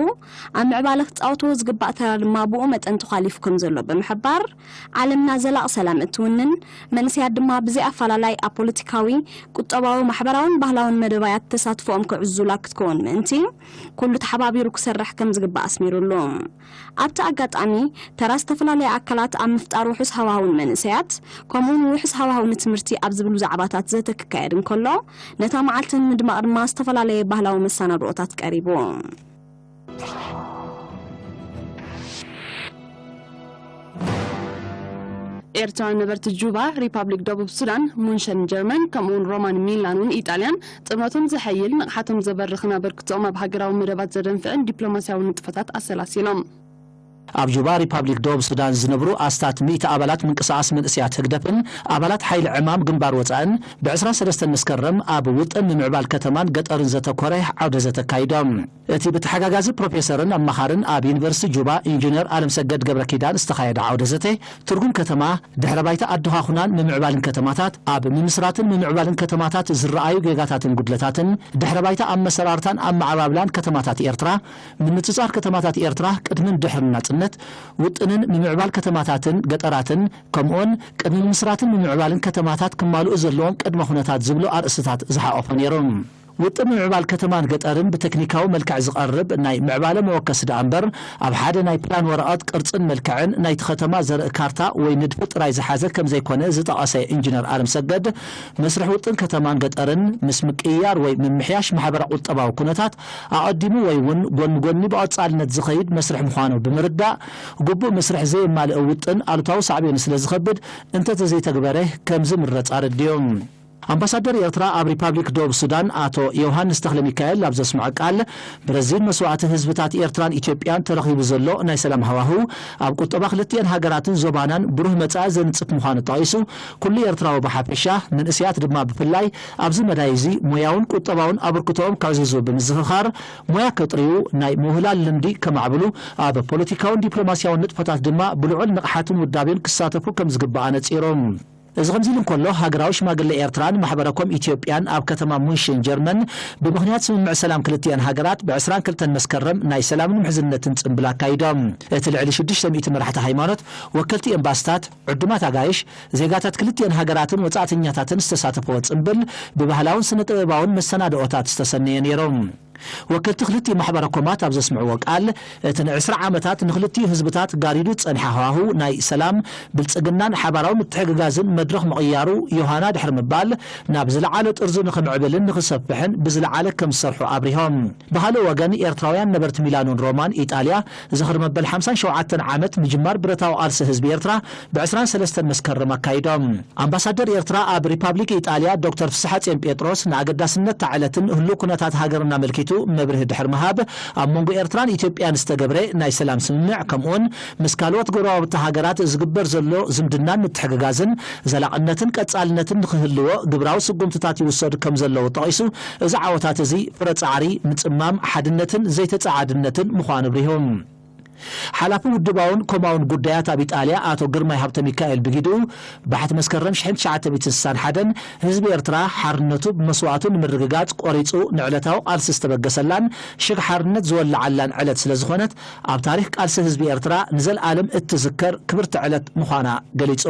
ኣብ ምዕባለ ክጻወትዎ ዝግባእ ተራ ድማ ብኡ መጠን ተዃሊፉ ከም ዘሎ ብምሕባር፣ ዓለምና ዘላቒ ሰላም እትውንን፣ መንእሰያት ድማ ብዘይ ኣፈላላይ ኣብ ፖለቲካዊ፣ ቁጠባዊ፣ ማሕበራውን ባህላውን መደባያት ተሳትፎኦም ክዕዙላ ክትከውን ምእንቲ፣ ኩሉ ተሓባቢሩ ክሰርሕ ከም ዝግባእ ኣስሚሩሉ። ኣብቲ ኣጋጣሚ፣ ተራ ዝተፈላለያ ኣካላት ኣብ ምፍጣር ውሑስ ሃዋህውን መንእሰያት፣ ከምኡውን ውሑስ ሃዋህው ንትምህርቲ ኣብ ዝብሉ ዛዕባታት ዘተ ክካየድ እንከሎ፣ ነታ መዓልቲ ንምድማቕ ድማ ዝተፈላለየ ባህላዊ መሰናድኦታት ቀሪቡ። ኤርትራውያን ነበርቲ ጁባ፣ ሪፓብሊክ ደቡብ ሱዳን፣ ሙንሸን ጀርመን፣ ከምኡውን ሮማን ሚላን እውን ኢጣልያን፣ ጥምረቶም ዘሐይል፣ ንቕሓቶም ዘበርኽን ኣበርክቶኦም ኣብ ሃገራዊ መደባት ዘደንፍዕን ዲፕሎማስያዊ ንጥፈታት ኣሰላሲሎም። ኣብ ጁባ፣ ሪፓብሊክ ደቡብ ሱዳን ዝነብሩ ኣስታት ሚእቲ ኣባላት ምንቅስቓስ መንእሰያት ህግደፍን ኣባላት ሓይሊ ዕማም ግንባር ወጻእን ብ ዕስራን ሰለስተን መስከረም ኣብ ውጥን ምምዕባል ከተማን ገጠርን ዘተኮረ ዓውደ ዘተ ኣካይዶም። እቲ ብተሓጋጋዚ ፕሮፌሰርን ኣማኻርን ኣብ ዩኒቨርሲቲ ጁባ ኢንጂነር ኣለምሰገድ ገብረ ኪዳን ዝተኻየደ ዓውደ ዘተ፣ ትርጉም ከተማ፣ ድሕረ ባይታ ኣደኻኹናን ምምዕባልን ከተማታት፣ ኣብ ምምስራትን ምምዕባልን ከተማታት ዝረኣዩ ጌጋታትን ጉድለታትን፣ ድሕረ ባይታ ኣመሰራርታን ኣመዓባብላን ከተማታት ኤርትራ፣ ምንጽጻር ከተማታት ኤርትራ ቅድምን ድሕርን ናጽነት፣ ውጥንን ምምዕባል ከተማታትን ገጠራትን፣ ከምኡውን ቅድሚ ምምስራትን ምምዕባልን ከተማታት ክማልኡ ዘለዎም ቅድመ ኩነታት ዝብሉ ኣርእስትታት ዝሓቖፈ ነይሩ። ውጥን ምምዕባል ከተማን ገጠርን ብቴክኒካዊ መልክዕ ዝቐርብ ናይ ምዕባለ መወከሲ ደኣ እምበር፣ ኣብ ሓደ ናይ ፕላን ወረቐት ቅርጽን መልክዕን ናይቲ ከተማ ዘርኢ ካርታ ወይ ንድፊ ጥራይ ዝሓዘ ከም ዘይኮነ ዝጠቐሰ ኢንጂነር ኣለምሰገድ፣ መስርሕ ውጥን ከተማን ገጠርን ምስ ምቅይያር ወይ ምምሕያሽ ማሕበረ ቁጠባዊ ኩነታት ኣቐዲሙ ወይ እውን ጎኒ ጎኒ ብቐጻልነት ዝኸይድ መስርሕ ምዃኑ ብምርዳእ፣ ግቡእ መስርሕ ዘየማልአ ውጥን ኣሉታዊ ሳዕቤኑ ስለ ዝኸብድ እንተተዘይተግበረ ከም ዝምረጽ ኣረዲኦም። ኣምባሳደር ኤርትራ ኣብ ሪፓብሊክ ደቡብ ሱዳን ኣቶ ዮሃንስ ተኽለሚካኤል ኣብ ዘስምዖ ቃል፣ ብረዚን መስዋእቲ ህዝብታት ኤርትራን ኢትዮጵያን ተረኺቡ ዘሎ ናይ ሰላም ሃዋህው፣ ኣብ ቁጠባ ክልቲኤን ሃገራትን ዞባናን ብሩህ መጻኢ ዘንጽፍ ምዃኑ ጠቒሱ፣ ኩሉ ኤርትራዊ ብሓፈሻ፣ መንእሰያት ድማ ብፍላይ፣ ኣብዚ መዳይ እዚ ሞያውን ቁጠባውን ኣበርክቶኦም ከዕዝዙ ብምዝኽኻር፣ ሞያ ከጥርዩ፣ ናይ ምውህላል ልምዲ ከማዕብሉ፣ ኣብ ፖለቲካውን ዲፕሎማስያውን ንጥፈታት ድማ ብልዑል ንቕሓትን ውዳቤን ክሳተፉ ከም ዝግባእ ኣነጺሮም። እዚ ከምዚ ኢሉ እንከሎ፣ ሃገራዊ ሽማግለ ኤርትራን ማሕበረ ኮም ኢትዮጵያን ኣብ ከተማ ሙንሽን ጀርመን ብምኽንያት ስምምዕ ሰላም ክልቲኤን ሃገራት ብ ዕስራን ክልተን መስከረም ናይ ሰላምን ምሕዝነትን ጽምብል ኣካይዶም። እቲ ልዕሊ ሽዱሽተ ሚእቲ መራሕቲ ሃይማኖት፣ ወከልቲ ኤምባስታት፣ ዕዱማት ኣጋይሽ፣ ዜጋታት ክልቲኤን ሃገራትን ወጻእተኛታትን ዝተሳተፈዎ ጽምብል ብባህላውን ስነ ጥበባውን መሰናድኦታት ዝተሰነየ ነይሩ። ወከልቲ ክልቲኡ ማሕበረ ኮማት ኣብ ዘስምዕዎ ቃል፣ እቲ ንዕስራ ዓመታት ንክልቲኡ ህዝብታት ጋሪዱ ዝጸንሐ ሃዋህው ናይ ሰላም፣ ብልጽግናን ሓባራዊ ምትሕግጋዝን መድረኽ ምቕያሩ ዮሃና ድሕሪ ምባል፣ ናብ ዝለዓለ ጥርዙ ንኽምዕብልን ንኽሰፍሕን ብዝለዓለ ከም ዝሰርሑ ኣብሪሆም። ብኻልእ ወገን፣ ኤርትራውያን ነበርቲ ሚላኖን ሮማን ኢጣልያ ዝኽሪ መበል ሓምሳን ሸውዓተን ዓመት ምጅማር ብረታዊ ቃልሲ ህዝቢ ኤርትራ ብ ዕስራን ሰለስተን መስከረም ኣካይዶም። ኣምባሳደር ኤርትራ ኣብ ሪፓብሊክ ኢጣልያ ዶክተር ፍስሓጽዮን ጴጥሮስ ንኣገዳስነት እታ ዕለትን ህሉው ኩነታት ሃገርን ኣመልኪቱ መብርሂ ድሕሪ ምሃብ፣ ኣብ መንጎ ኤርትራን ኢትዮጵያን ዝተገብረ ናይ ሰላም ስምምዕ፣ ከምኡውን ምስ ካልኦት ጎረባብቲ ሃገራት ዝግበር ዘሎ ዝምድናን ምትሕግጋዝን ዘላቕነትን ቀጻልነትን ንኽህልዎ ግብራዊ ስጉምትታት ይውሰዱ ከም ዘለዉ ጠቒሱ፣ እዚ ዓወታት እዚ ፍረ ጻዕሪ፣ ምጽማም፣ ሓድነትን ዘይተጸዓድነትን ምዃኑ ኣብሪሁ። ሓላፊ ውድባውን ኮማውን ጉዳያት ኣብ ኢጣልያ ኣቶ ግርማይ ሃብተ ሚካኤል ብጊድኡ፣ ባሕቲ መስከረም ሽሕን ትሽዓተ ሚእትን ስሳን ሓደን ህዝቢ ኤርትራ ሓርነቱ ብመስዋእቱ ንምርግጋጽ ቆሪጹ ንዕለታዊ ቃልሲ ዝተበገሰላን ሽግ ሓርነት ዝወለዓላን ዕለት ስለ ዝኾነት፣ ኣብ ታሪኽ ቃልሲ ህዝቢ ኤርትራ ንዘልኣለም እትዝከር ክብርቲ ዕለት ምዃና ገሊጹ።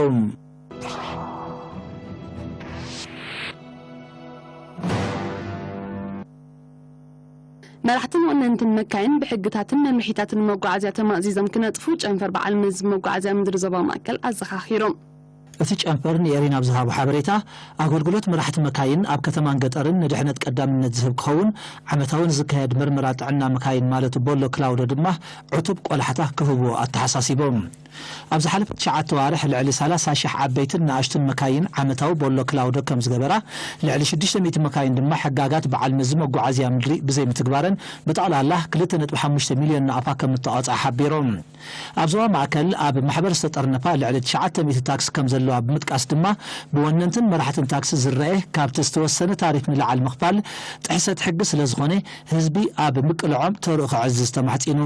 መራሕትን ወነንትን መካይን ብሕግታትን መምርሒታትን መጓዓዝያ ተማእዚዞም ክነጥፉ ጨንፈር በዓል መዚ መጓዓዝያ ምድሪ ዞባ ማእከል ኣዘኻኺሩ። እቲ ጨንፈር ንኤሪና ኣብ ዝሃቦ ሓበሬታ፣ ኣገልግሎት መራሕቲ መካይን ኣብ ከተማን ገጠርን ንድሕነት ቀዳምነት ዝህብ ክኸውን፣ ዓመታዊ ንዝካየድ ምርመራ ጥዕና መካይን ማለት ቦሎ ክላውዶ ድማ ዕቱብ ቆላሕታ ክህብዎ ኣተሓሳሲቦም። ኣብ ዝሓለፈ ትሽዓተ ኣዋርሕ ልዕሊ ሰላሳ ሽሕ ዓበይትን ንኣሽቱን መካይን ዓመታዊ ቦሎ ክላውዶ ከም ዝገበራ፣ ልዕሊ ሽዱሽተ ሚእቲ መካይን ድማ ሕጋጋት በዓል መዚ መጓዓዝያ ምድሪ ብዘይምትግባረን ብጠቕላላ ክልተ ነጥቢ ሓሙሽተ ሚልዮን ናቕፋ ከም እተቐጽዓ ሓቢሮም። ኣብ ዞባ ማእከል ኣብ ማሕበር ዝተጠርነፋ ልዕሊ ትሽዓተ ሚእቲ ታክሲ ከም ዘለዋ ብምጥቃስ ድማ፣ ብወነንትን መራሕትን ታክሲ ዝረኤ ካብቲ ዝተወሰነ ታሪፍ ንላዕሊ ምኽፋል ጥሕሰት ሕጊ ስለ ዝኾነ፣ ህዝቢ ኣብ ምቅልዖም ተርኡ ከዕዝዝ ተማሕጺኑ።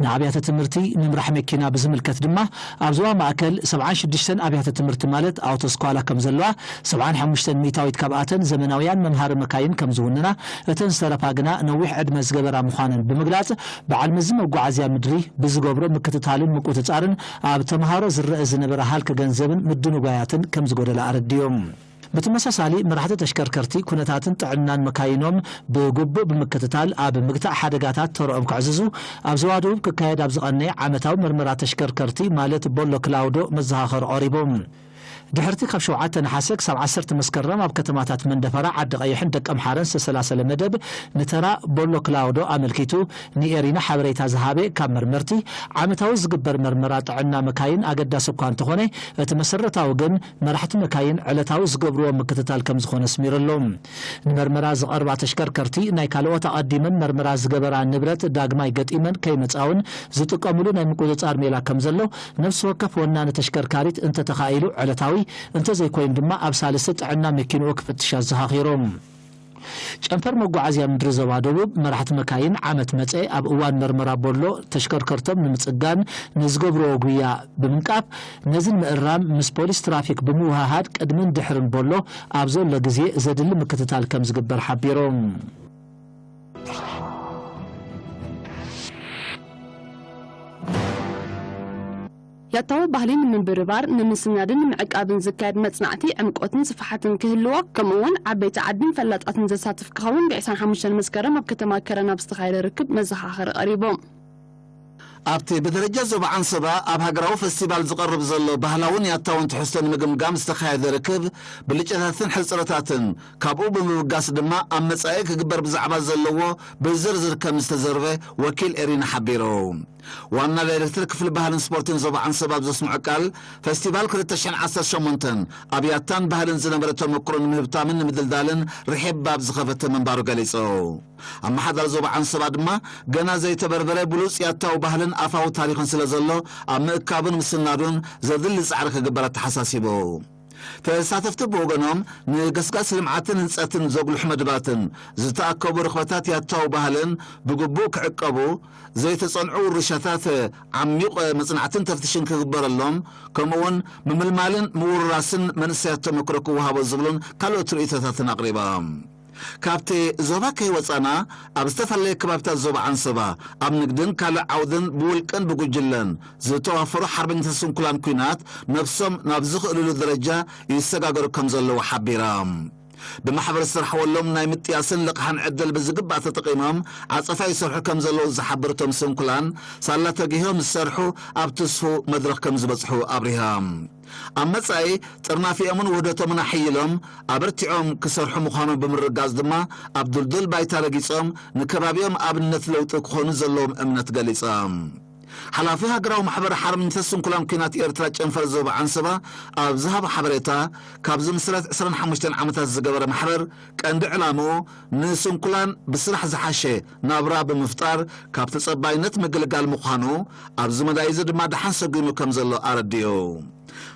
ንኣብያተ ትምህርቲ ምምራሕ መኪና ብዝምልከት ድማ፣ ኣብ ዞባ ማእከል ሰብዓን ሽዱሽተን ኣብያተ ትምህርቲ ማለት ኣውቶስኳላ ከም ዘለዋ፣ ሰብዓን ሓሙሽተን ሚእታዊት ካብኣተን ዘመናውያን መምሃሪ መካይን ከም ዝውንና፣ እተን ዝተረፋ ግና ነዊሕ ዕድመ ዝገበራ ምዃነን ብምግላጽ፣ በዓል መዚ መጓዓዝያ ምድሪ ብዝገብሮ ምክትታልን ምቁጽጻርን ኣብ ተምሃሮ ዝረአ ዝነበረ ሃልኪ ገንዘብን ምድንጓያትን ከም ዝጎደለ ኣረዲኦም። ብተመሳሳሊ፣ መራሕቲ ተሽከርከርቲ ኩነታትን ጥዕናን መካይኖም ብግቡእ ብምክትታል ኣብ ምግታእ ሓደጋታት ተርኦም ከዕዝዙ፣ ኣብ ዞባ ደቡብ ክካየድ ኣብ ዝቐነየ ዓመታዊ መርመራ ተሽከርከርቲ ማለት ቦሎ ክላውዶ መዘኻኸሪ ቀሪቦም። ድሕርቲ ካብ ሸውዓተ ነሓሰ ክሳብ ዓሰርተ መስከረም ኣብ ከተማታት መንደፈራ፣ ዓዲ ቀይሕን ደቀምሓረን ዝተሰላሰለ መደብ፣ ንተራ ቦሎ ክላውዶ ኣመልኪቱ ንኤሪና ሓበሬታ ዝሃበ ካብ መርመርቲ፣ ዓመታዊ ዝግበር መርመራ ጥዕና መካይን ኣገዳሲ እኳ እንተኾነ፣ እቲ መሰረታዊ ግን መራሕቲ መካይን ዕለታዊ ዝገብርዎ ምክትታል ከም ዝኾነ ኣስሚሩ ኣሎ። ንመርመራ ዝቐርባ ተሽከርከርቲ ናይ ካልኦት ኣቐዲመን መርመራ ዝገበራ ንብረት ዳግማይ ገጢመን ከይመጻውን ዝጥቀምሉ ናይ ምቁጽጻር ሜላ ከም ዘሎ፣ ነፍሲ ወከፍ ወናኒ ተሽከርካሪት እንተተኻኢሉ ዕለታዊ፣ እንተዘይኮይኑ ድማ ኣብ ሳልስቲ ጥዕና መኪንኡ ክፍትሽ ኣዘኻኺሩ። ጨንፈር መጓዓዝያ ምድሪ ዞባ ደቡብ፣ መራሕቲ መካይን ዓመት መጸ ኣብ እዋን መርመራ ቦሎ ተሽከርከርቶም ንምጽጋን ንዝገብርዎ ጉያ ብምንቃፍ፣ ነዚ ንምእራም ምስ ፖሊስ ትራፊክ ብምውህሃድ ቅድምን ድሕርን ቦሎ ኣብ ዘሎ ግዜ ዘድሊ ምክትታል ከም ዝግበር ሓቢሮም። ያታዊ ባህሊ ንምብርባር፣ ንምስናድን ንምዕቃብን ዝካየድ መጽናዕቲ ዕምቆትን ስፍሓትን ክህልዎ፣ ከምኡ እውን ዓበይቲ ዓድን ፈላጣትን ዘሳትፍ ክኸውን ብ ዕስራን ሓሙሽተን መስከረም ኣብ ከተማ ከረን ኣብ ዝተኻየደ ርክብ መዘኻኸሪ ቀሪቡ። ኣብቲ ብደረጃ ዞባ ዓንሰባ ኣብ ሃገራዊ ፈስቲቫል ዝቐርብ ዘሎ ባህላውን ያታውን ትሕዝቶ ንምግምጋም ዝተኻየደ ርክብ፣ ብልጭታትን ሕጽረታትን ካብኡ ብምብጋስ ድማ ኣብ መጻኢ ክግበር ብዛዕባ ዘለዎ ብዝርዝር ከም ዝተዘርበ ወኪል ኤሪና ሓቢሩ። ዋና ዳይሬክተር ክፍሊ ባህልን ስፖርትን ዞባ ዓንሰባ ኣብ ዘስምዖ ቃል፣ ፈስቲቫል ክልተ ሽሕን ዓሰርተ ሸሞንተን ኣብ ያታን ባህልን ዝነበረ ተመክሮ ንምህብታምን ንምድልዳልን ርሒብ ባብ ዝኸፈተ ምንባሩ ገሊጹ። ኣመሓዳሪ ዞባ ዓንሰባ ድማ፣ ገና ዘይተበርበረ ብሉጽ ያታዊ ባህልን ኣፋዊ ታሪኽን ስለ ዘሎ፣ ኣብ ምእካቡን ምስናዱን ዘድሊ ጻዕሪ ክግበር ኣተሓሳሲቡ። ተሳተፍቲ ብወገኖም፣ ንገስጋስ ልምዓትን ህንጸትን ዘጉልሑ መድባትን ዝተኣከቡ ርኽበታት ያታዊ ባህልን ብግቡእ ክዕቀቡ፣ ዘይተጸንዑ ውርሻታት ዓሚቕ መጽናዕትን ተፍትሽን ክግበረሎም፣ ከምኡውን ምምልማልን ምውርራስን መንእሰያት ተመክሮ ክወሃቦ ዝብሉን ካልኦት ርእይቶታትን ኣቕሪቦም። ካብቲ ዞባ ከይወጻና፣ ኣብ ዝተፈላለየ ከባቢታት ዞባ ዓንሰባ፣ ኣብ ንግድን ካልእ ዓውድን ብውልቅን ብጉጅለን ዝተዋፈሩ ሓርበኛታት ስንኩላን ኲናት ነብሶም ናብ ዝኽእልሉ ደረጃ ይሰጋገሩ ከም ዘለዉ ሓቢሮም። ብማሕበር ዝሰርሕወሎም ናይ ምጥያስን ልቕሓን ዕድል ብዝግባእ ተጠቒሞም ዓጸፋ ይሰርሑ ከም ዘለዉ ዝሓበሩ እቶም ስንኩላን፣ ሳላ ተጊሆም ዝሰርሑ ኣብ ትስፉው መድረኽ ከም ዝበጽሑ ኣብሪሆም። ኣብ መጻኢ፣ ጥርናፊኦምን ውህደቶምን ኣሕይሎም ኣበርቲዖም ክሰርሑ ምዃኖም ብምርጋጽ ድማ፣ ኣብ ድልዱል ባይታ ረጊጾም ንከባቢኦም ኣብነት ለውጢ ክኾኑ ዘለዎም እምነት ገሊጾም። ሓላፊ ሃገራዊ ማሕበር ሓርበኛታት ስንኩላን ኲናት ኤርትራ ጨንፈር ዞባ ዓንሰባ ኣብ ዝሃቦ ሓበሬታ፣ ካብ ዝምስረት ዕስራን ሓሙሽተን ዓመታት ዝገበረ ማሕበር፣ ቀንዲ ዕላምኡ ንስንኩላን ብስራሕ ዝሓሸ ናብራ ብምፍጣር ካብ ተጸባይነት ምግልጋል ምዃኑ፣ ኣብዚ መዳይ እዚ ድማ ደሓን ሰጒሙ ከም ዘሎ ኣረዲኡ።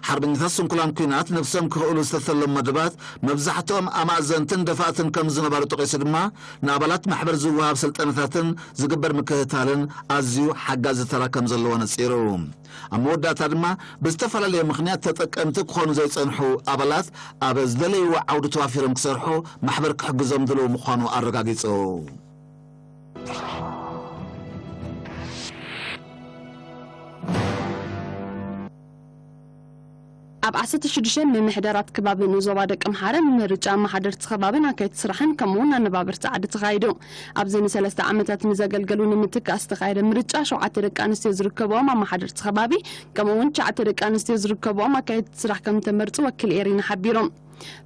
ሓርበኛታት ስንኩላን ኲናት ነብሶም ክኽእሉ ዝተተሎም መደባት መብዛሕትኦም ኣማእዘንትን ደፋእትን ከም ዝነበሩ ጠቒሱ ድማ፣ ንኣባላት ማሕበር ዝወሃብ ስልጠናታትን ዝግበር ምክትታልን ኣዝዩ ሓጋዚ ተራ ከም ዘለዎ ነጺሩ። ኣብ መወዳእታ ድማ፣ ብዝተፈላለየ ምኽንያት ተጠቀምቲ ክኾኑ ዘይጸንሑ ኣባላት ኣብ ዝደለይዎ ዓውዲ ተዋፊሮም ክሰርሑ ማሕበር ክሕግዞም ድሉው ምዃኑ ኣረጋጊጹ። ኣብ ዓሰርተ ሽዱሽተ ምምሕዳራት ከባቢ ንዞባ ደቂ ኣምሓራ ንምርጫ ኣመሓደርቲ ከባብን ኣካየድቲ ስራሕን ከምኡውን ኣነባበርቲ ዓዲ ተኻይዱ። ኣብዚ ንሰለስተ ዓመታት ንዘገልገሉ ንምትካእ ዝተኻየደ ምርጫ ሸውዓተ ደቂ ኣንስትዮ ዝርከብኦም ኣመሓደርቲ ከባቢ ከምኡውን ትሽዓተ ደቂ ኣንስትዮ ዝርከብኦም ኣካየድቲ ስራሕ ከም ተመርጹ ወኪል ኤሪና ሓቢሮም።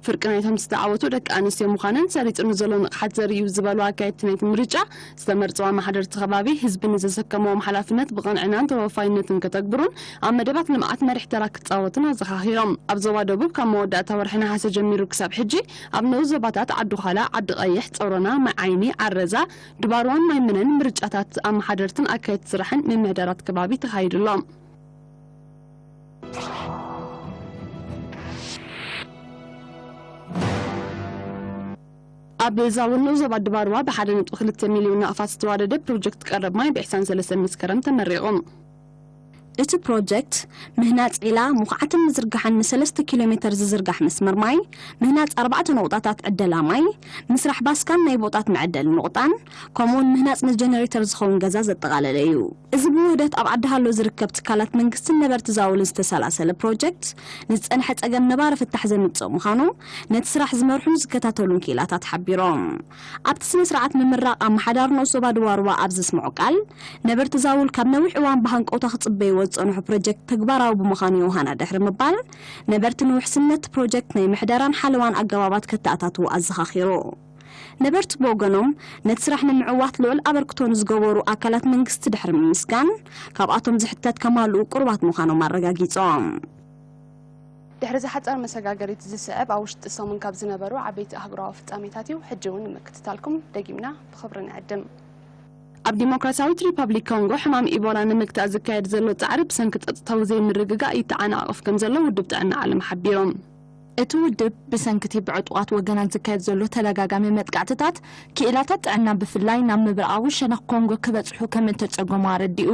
ፍርቂ ናይቶም ዝተዓወቱ ደቂ ኣንስትዮ ምዃነን ሰሪጹ ንዘሎ ንቕሓት ዘርእዩ ዝበሉ ኣካየድቲ ናይቲ ምርጫ፣ ዝተመርጸዋ ኣመሓደርቲ ከባቢ ህዝቢ ንዘሰከምዎም ሓላፍነት ብቕንዕናን ተወፋይነትን ከተግብሩን ኣብ መደባት ልምዓት መሪሕ ተራ ክጻወቱን ኣዘኻኺሮም። ኣብ ዞባ ደቡብ ካብ መወዳእታ ወርሒ ነሓሰ ጀሚሩ ክሳብ ሕጂ ኣብ ንኡስ ዞባታት ዓዲ ዃላ፣ ዓዲ ቀይሕ፣ ጸሮና፣ ማይ ዓይኒ፣ ዓረዛ፣ ድባርዋን ማይ ምነን ምርጫታት ኣመሓደርትን ኣካየድቲ ስራሕን ምምሕዳራት ከባቢ ተኻይዱ ኣሎ። ኣብ ዛውኖ ዞባ ድባርዋ ብ ሓደ ነጥቢ ክልተ ሚልዮን ናቕፋት ዝተዋደደ ፕሮጀክት ቀረብ ማይ ብ ዕስራን ሰለስተን መስከረም ተመሪቑ። እቲ ፕሮጀክት ምህናጽ ዒላ፣ ምኹዓትን ምዝርጋሕን ንሰለስተ ኪሎ ሜተር ዝዝርጋሕ መስመር ማይ፣ ምህናጽ ኣርባዕተ ነቑጣታት ዕደላ ማይ፣ ምስራሕ ባስካን ናይ ቦጣት መዐደሊ ነቑጣን፣ ከምኡውን ምህናጽ ንጀነሬተር ዝኸውን ገዛ ዘጠቓለለ እዩ። እዚ ብውህደት ኣብ ዓዲ ሃሎ ዝርከብ ትካላት መንግስትን ነበርቲ ዛውልን ዝተሰላሰለ ፕሮጀክት፣ ንዝጸንሐ ጸገም ነባሪ ፍታሕ ዘምጽእ ምዃኑ፣ ነቲ ስራሕ ዝመርሑን ዝከታተሉን ክኢላታት ሓቢሮም። ኣብቲ ስነ ስርዓት ምምራቕ ኣመሓዳሪ ንኡስ ዞባ ድባርዋ ኣብ ዘስምዖ ቃል፣ ነበርቲ ዛውል ካብ ነዊሕ እዋን ብሃንቀውታ ክጽበይዎ ዝጸንሑ ፕሮጀክት ተግባራዊ ብምዃኑ ዮሃና ድሕሪ ምባል፣ ነበርቲ ንውሕስነት ፕሮጀክት ናይ ምሕደራን ሓለዋን ኣገባባት ከተኣታትዉ ኣዘኻኺሩ። ነበርቲ ብወገኖም፣ ነቲ ስራሕ ንምዕዋት ልዑል ኣበርክቶ ንዝገበሩ ኣካላት መንግስቲ ድሕሪ ምምስጋን፣ ካብኣቶም ዝሕተት ከማልኡ ቅሩባት ምዃኖም ኣረጋጊጾም። ድሕሪ ዝሓጸረ መሰጋገሪት ዝስዕብ ኣብ ውሽጢ ሰሙን ካብ ዝነበሩ ዓበይቲ ኣህጉራዊ ፍጻሜታት እዩ። ሕጂ እውን ንምክትታልኩም ደጊምና ብኽብሪ ንዕድም። ኣብ ዲሞክራሲያዊት ሪፓብሊክ ኮንጎ ሕማም ኢቦላ ንምግታእ ዝካየድ ዘሎ ጻዕሪ ብሰንኪ ጸጥታዊ ዘይምርግጋእ ይተዓናቐፍ ከም ዘሎ ውድብ ጥዕና ዓለም ሓቢሮም። እቲ ውድብ ብሰንኪ እቲ ብዕጡቓት ወገናት ዝካየድ ዘሎ ተደጋጋሚ መጥቃዕትታት፣ ክኢላታት ጥዕና ብፍላይ ናብ ምብራቓዊ ሸነኽ ኮንጎ ክበጽሑ ከም እተጸገሙ ኣረዲኡ።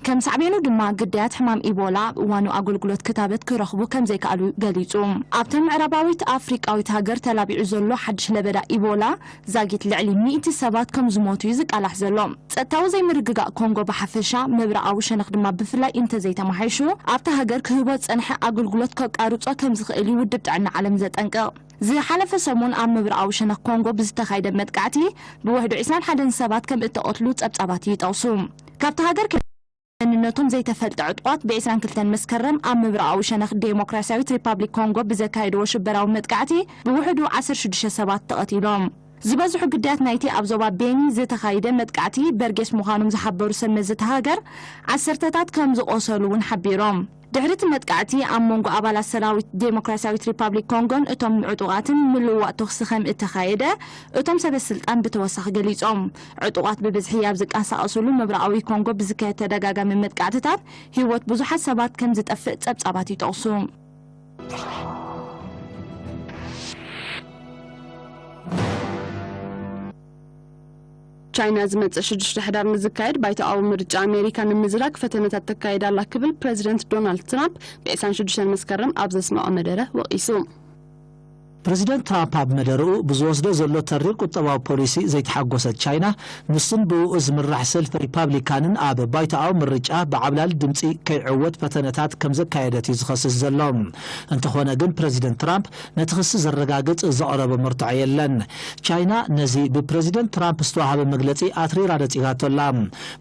ከም ሳዕቤኑ ድማ ግዳያት ሕማም ኢቦላ ኣብ እዋኑ ኣገልግሎት ክታበት ክረኽቡ ከም ዘይከኣሉ ገሊጹ። ኣብታ ምዕራባዊት ኣፍሪቃዊት ሃገር ተላቢዑ ዘሎ ሓድሽ ለበዳ ኢቦላ ዛጊት ልዕሊ ሚእቲ ሰባት ከም ዝሞቱ እዩ ዝቃላሕ ዘሎ። ጸጥታዊ ዘይምርግጋእ ኮንጎ ብሓፈሻ፣ ምብራቓዊ ሸነኽ ድማ ብፍላይ እንተዘይተማሓይሹ፣ ኣብታ ሃገር ክህቦ ዝጸንሐ ኣገልግሎት ከቃርጾ ከም ዝኽእል እዩ ውድብ ጥዕና ዓለም ዘጠንቅቕ። ዝሓለፈ ሰሙን ኣብ ምብራቓዊ ሸነኽ ኮንጎ ብዝተኻየደ መጥቃዕቲ ብውሕዱ ዕስራን ሓደን ሰባት ከም እተቐትሉ ጸብጻባት ይጠቕሱ። ካብታ ሃገር መንነቶም ዘይተፈልጠ ዕጡቓት ብ ዕስራን ክልተን መስከረም ኣብ ምብራቓዊ ሸነኽ ዴሞክራሲያዊት ሪፓብሊክ ኮንጎ ብዘካየድዎ ሽበራዊ መጥቃዕቲ ብውሕዱ ዓሰርተ ሽዱሽተ ሰባት ተቐቲሎም። ዝበዝሑ ግዳያት ናይቲ ኣብ ዞባ ቤኒ ዝተኻየደ መጥቃዕቲ በርጌስ ምዃኖም ዝሓበሩ ሰብ መዚ እታ ሃገር፣ ዓሰርተታት ከም ዝቖሰሉ እውን ሓቢሮም። ድሕሪ እቲ መጥቃዕቲ ኣብ መንጎ ኣባላት ሰራዊት ዴሞክራሲያዊት ሪፓብሊክ ኮንጎን እቶም ዕጡቓትን ምልውዋጥ ተኹሲ ከም እተኻየደ እቶም ሰበ ስልጣን ብተወሳኺ ገሊጾም። ዕጡቓት ብብዝሒ ኣብ ዝንቀሳቐስሉ ምብራቓዊ ኮንጎ ብዝካየድ ተደጋጋሚ መጥቃዕትታት ህይወት ብዙሓት ሰባት ከም ዝጠፍእ ጸብጻባት ይጠቕሱ። ቻይና ዝመጽእ ሽዱሽተ ሕዳር ንዝካየድ ባይቶኣዊ ምርጫ ኣሜሪካ ንምዝራግ ፈተነታት ተካይድ ኣላ ክብል ፕረዚደንት ዶናልድ ትራምፕ ብ ዕስራን ሽዱሽተን መስከረም ኣብ ዘስምዖ መደረ ወቒሱ። ፕረዚደንት ትራምፕ ኣብ መደርኡ፣ ብዝወስዶ ዘሎ ተሪር ቁጠባዊ ፖሊሲ ዘይተሓጎሰት ቻይና፣ ንሱን ብእኡ ዝምራሕ ሰልፊ ሪፓብሊካንን ኣብ ባይቶኣዊ ምርጫ ብዓብላሊ ድምጺ ከይዕወት ፈተነታት ከም ዘካየደት እዩ ዝኸስስ ዘሎ። እንተኾነ ግን፣ ፕረዚደንት ትራምፕ ነቲ ክሲ ዘረጋግጽ ዘቕረቦ መርትዖ የለን። ቻይና ነዚ ብፕረዚደንት ትራምፕ ዝተዋህበ መግለጺ ኣትሪራ ነጺጋቶ ኣላ።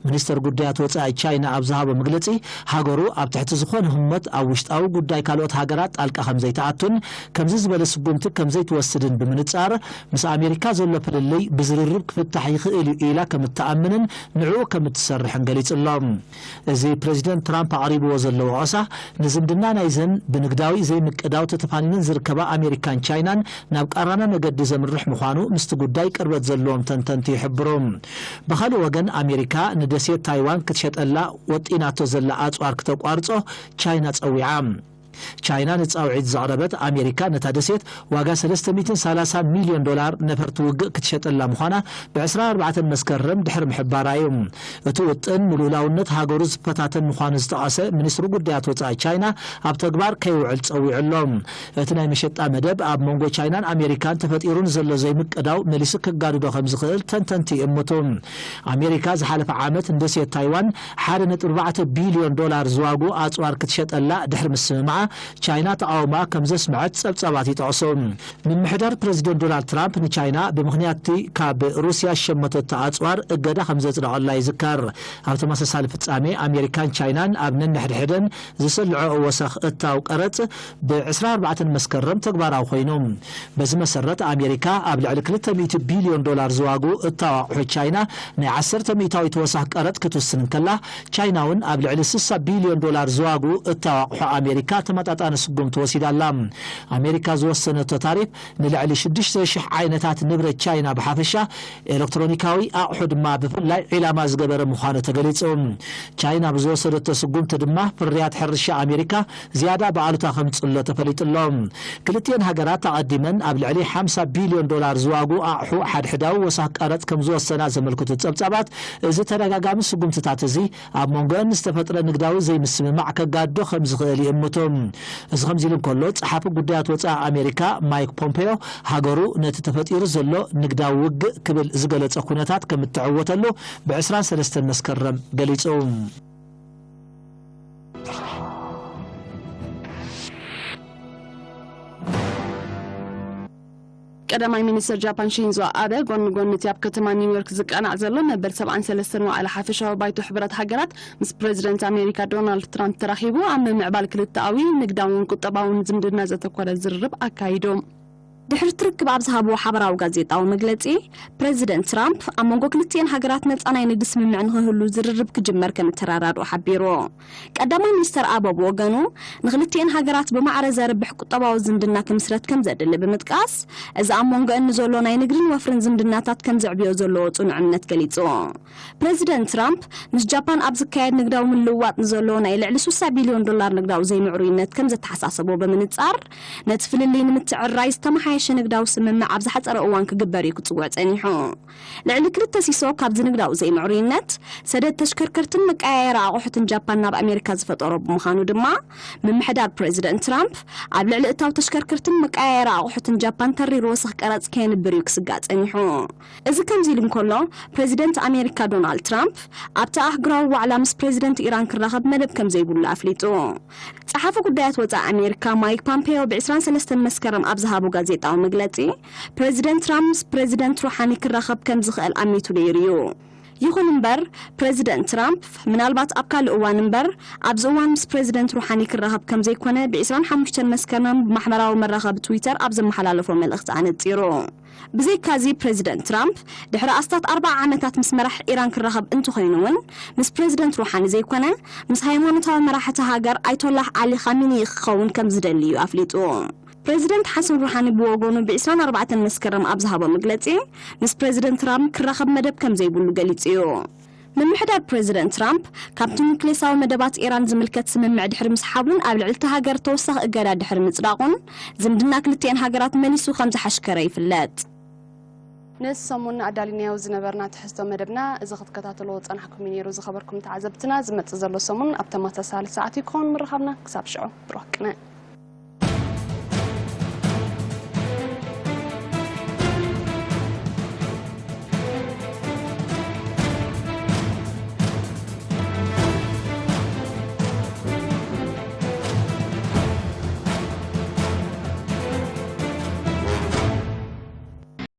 ሚኒስተር ጉዳያት ወጻኢ ቻይና ኣብ ዝሃቦ መግለጺ፣ ሃገሩ ኣብ ትሕቲ ዝኾነ ህሞት ኣብ ውሽጣዊ ጉዳይ ካልኦት ሃገራት ጣልቃ ከም ዘይትኣቱን ከምዚ ዝበለ ስጉምቲ ከም ዘይትወስድን ብምንጻር፣ ምስ ኣሜሪካ ዘሎ ፍልልይ ብዝርርብ ክፍታሕ ይኽእል እዩ ኢላ ከም እትኣምንን ንዕኡ ከም እትሰርሕን ገሊጹ ኣሎ። እዚ ፕረዚደንት ትራምፕ ኣቕሪብዎ ዘሎ ወቐሳ፣ ንዝምድና ናይዘን ብንግዳዊ ዘይምቅዳው ተተፋኒነን ዝርከባ ኣሜሪካን ቻይናን ናብ ቃራና መገዲ ዘምርሕ ምዃኑ ምስቲ ጉዳይ ቅርበት ዘለዎም ተንተንቲ ይሕብሩ። ብኻልእ ወገን፣ ኣሜሪካ ንደሴት ታይዋን ክትሸጠላ ወጢናቶ ዘላ ኣጽዋር ክተቋርጾ ቻይና ጸዊዓ። ቻይና ንጻውዒት ዘቕረበት፣ ኣሜሪካ ነታ ደሴት ዋጋ ሰለስተ ሚእትን ሰላሳን ሚልዮን ዶላር ነፈርቲ ውግእ ክትሸጠላ ምዃና ብ ዕስራን ኣርባዕተን መስከረም ድሕሪ ምሕባራ እዩ። እቲ ውጥን ንልኡላውነት ሃገሩ ዝፈታተን ምዃኑ ዝጠቐሰ ሚኒስትሪ ጉዳያት ወጻኢ ቻይና፣ ኣብ ተግባር ከይውዕል ጸዊዑ ኣሎ። እቲ ናይ መሸጣ መደብ ኣብ መንጎ ቻይናን ኣሜሪካን ተፈጢሩ ንዘሎ ዘይምቅዳው መሊሱ ከጋድዶ ከም ዝኽእል ተንተንቲ ይእምቱ። ኣሜሪካ ዝሓለፈ ዓመት ንደሴት ታይዋን ሓደ ነጥቢ ኣርባዕተ ቢልዮን ዶላር ዝዋግኡ ኣጽዋር ክትሸጠላ ድሕሪ ምስምማዓ፣ ቻይና ተቓውሞኣ ከም ዘስምዐት ጸብጻባት ይጠቕሱ። ምምሕዳር ፕረዚደንት ዶናልድ ትራምፕ ንቻይና ብምኽንያት እቲ ካብ ሩስያ ዝሸመተቶ ኣጽዋር እገዳ ከም ዘጽደቐላ ይዝከር። ኣብ ተመሳሳሊ ፍጻሜ ኣሜሪካን ቻይናን ኣብ ነንሕድሕደን ዝስልዐኦ ወሰኽ እታው ቀረጽ ብ ዕስራን ኣርባዕተን መስከረም ተግባራዊ ኮይኑ። በዚ መሰረት ኣሜሪካ ኣብ ልዕሊ ክልተ ሚእቲ ቢልዮን ዶላር ዝዋጉ እታው ኣቑሑ ቻይና ናይ ዓሰርተ ሚእታዊት ወሰኽ ቀረጽ ክትውስን እንከላ፣ ቻይና እውን ኣብ ልዕሊ ስሳ ቢልዮን ዶላር ዝዋጉ እታው ኣቑሑ ኣሜሪካ ተመጣጣኒ ስጉምቲ ወሲዳ ኣላ። ኣሜሪካ ዝወሰነቶ ታሪፍ ንልዕሊ ሽዱሽተ ሽሕ ዓይነታት ንብረት ቻይና ብሓፈሻ፣ ኤሌክትሮኒካዊ ኣቑሑ ድማ ብፍላይ ዒላማ ዝገበረ ምዃኑ ተገሊጹ። ቻይና ብዝወሰደቶ ስጉምቲ ድማ ፍርያት ሕርሻ ኣሜሪካ ዝያዳ ብኣሉታ ከምጽሎ ተፈሊጡ ኣሎ። ክልቲኤን ሃገራት ኣቐዲመን ኣብ ልዕሊ ሓምሳ ቢልዮን ዶላር ዝዋጉ ኣቑሑ ሓድሕዳዊ ወሳኽ ቀረጽ ከም ዝወሰና ዘመልክቱ ጸብጻባት፣ እዚ ተደጋጋሚ ስጉምትታት እዚ ኣብ መንጎአን ዝተፈጥረ ንግዳዊ ዘይምስምማዕ ከጋድዶ ከም ዝኽእል ይእምቱ። እዚ ከምዚ ኢሉ እንከሎ፣ ጸሓፊ ጉዳያት ወጻኢ ኣሜሪካ ማይክ ፖምፔዮ ሃገሩ ነቲ ተፈጢሩ ዘሎ ንግዳዊ ውግእ ክብል ዝገለጸ ኩነታት ከም እትዕወተሉ ብ ዕስራን ሰለስተን መስከረም ገሊጹ። ቀዳማይ ሚኒስትር ጃፓን ሺንዞ ኣበ ጎኒ ጎኒ እቲ ኣብ ከተማ ኒውዮርክ ዝቃናዕ ዘሎ መበል ሰብዓን ሰለስተን ዋዕላ ሓፈሻዊ ባይቶ ሕቡራት ሃገራት ምስ ፕረዚደንት ኣሜሪካ ዶናልድ ትራምፕ ተራኺቡ ኣብ ምምዕባል ክልተኣዊ ንግዳውን ቁጠባውን ዝምድና ዘተኮረ ዝርርብ ኣካይዱ። ድሕሪ እቲ ርክብ ኣብ ዝሃብዎ ሓበራዊ ጋዜጣዊ መግለጺ፣ ፕረዚደንት ትራምፕ ኣብ መንጎ ክልቲኤን ሃገራት ነጻ ናይ ንግዲ ስምምዕ ንኽህሉ ዝርርብ ክጅመር ከም እተራዳድኦ ሓቢሩ። ቀዳማይ ሚኒስተር ኣበ ብወገኑ፣ ንኽልቲኤን ሃገራት ብማዕረ ዘርብሕ ቁጠባዊ ዝምድና ክምስረት ከም ዘድሊ ብምጥቃስ፣ እዚ ኣብ መንጎአን ንዘሎ ናይ ንግድን ወፍርን ዝምድናታት ከም ዘዕብዮ ዘለዎ ጽኑዕ እምነት ገሊጹ። ፕረዚደንት ትራምፕ ምስ ጃፓን ኣብ ዝካየድ ንግዳዊ ምልውዋጥ ንዘሎ ናይ ልዕሊ ስሳ ቢልዮን ዶላር ንግዳዊ ዘይምዕሩይነት ከም ዘተሓሳሰቦ ብምንጻር፣ ነቲ ፍልልይ ንምትዕርራይ ዝተመሓየሸ ንግዳዊ ስምምዕ ኣብ ዝሓጸረ እዋን ክግበር እዩ ክጽውዕ ጸኒሑ። ልዕሊ ክልተ ሲሶ ካብዚ ንግዳዊ ዘይምዕሩይነት፣ ሰደድ ተሽከርከርትን መቀያየሪ ኣቑሑትን ጃፓን ናብ ኣሜሪካ ዝፈጠሮ ብምዃኑ ድማ፣ ምምሕዳር ፕረዚደንት ትራምፕ ኣብ ልዕሊ እታው ተሽከርከርትን መቀያየሪ ኣቑሑትን ጃፓን ተሪር ወሰኽ ቀረጽ ከየንብር እዩ ክስጋእ ጸኒሑ። እዚ ከምዚ ኢሉ እንከሎ፣ ፕረዚደንት ኣሜሪካ ዶናልድ ትራምፕ ኣብቲ ኣህጉራዊ ዋዕላ ምስ ፕረዚደንት ኢራን ክራኸብ መደብ ከም ዘይብሉ ኣፍሊጡ። ጸሓፊ ጉዳያት ወጻኢ ኣሜሪካ ማይክ ፓምፔዮ ብ ዕስራን ሰለስተን መስከረም ኣብ ዝሃቦ ጋዜጣዊ መግለጺ፣ ፕረዚደንት ትራምፕ ምስ ፕረዚደንት ሩሓኒ ክራኸብ ከም ዝኽእል ኣሚቱ ነይሩ እዩ። ይኹን እምበር፣ ፕረዚደንት ትራምፕ ምናልባት ኣብ ካልእ እዋን እምበር፣ ኣብዚ እዋን ምስ ፕረዚደንት ሩሓኒ ክራኸብ ከም ዘይኮነ ብ ዕስራን ሓሙሽተን መስከረም ብማሕበራዊ መራኸቢ ትዊተር ኣብ ዘመሓላለፎ መልእኽቲ ኣነጺሩ። ብዘይካዚ፣ ፕረዚደንት ትራምፕ ድሕሪ ኣስታት ኣርብዓ ዓመታት ምስ መራሒ ኢራን ክራኸብ እንተኾይኑ እውን፣ ምስ ፕረዚደንት ሩሓኒ ዘይኮነ፣ ምስ ሃይማኖታዊ መራሕቲ ሃገር ኣይቶላህ ዓሊ ኻሚኒ ክኸውን ከም ዝደሊ እዩ ኣፍሊጡ። ፕረዚደንት ሓሰን ሩሓኒ ብወገኑ ብ ዕስራን ኣርባዕተን መስከረም ኣብ ዝሃቦ መግለጺ፣ ምስ ፕረዚደንት ትራምፕ ክራኸብ መደብ ከም ዘይብሉ ገሊጹ እዩ። ምምሕዳር ፕረዚደንት ትራምፕ፣ ካብቲ ኑክሌሳዊ መደባት ኢራን ዝምልከት ስምምዕ ድሕሪ ምስሓቡን ኣብ ልዕሊ እታ ሃገር ተወሳኺ እገዳ ድሕሪ ምጽዳቑን፣ ዝምድና ክልቲኤን ሃገራት መሊሱ ከም ዝሓሽከረ ይፍለጥ። ነዚ ሰሙን ኣዳሊናዮ ዝነበርና ትሕዝቶ መደብና እዚ ክትከታተልዎ ዝጸናሕኩም እዩ ነይሩ። ዝኸበርኩም ተዓዘብትና፣ ዝመጽእ ዘሎ ሰሙን ኣብ ተመሳሳሊ ሰዓት እዩ ክኸውን ምርኻብና። ክሳብ ሽዑ፣ ብሩኽ ቅነ።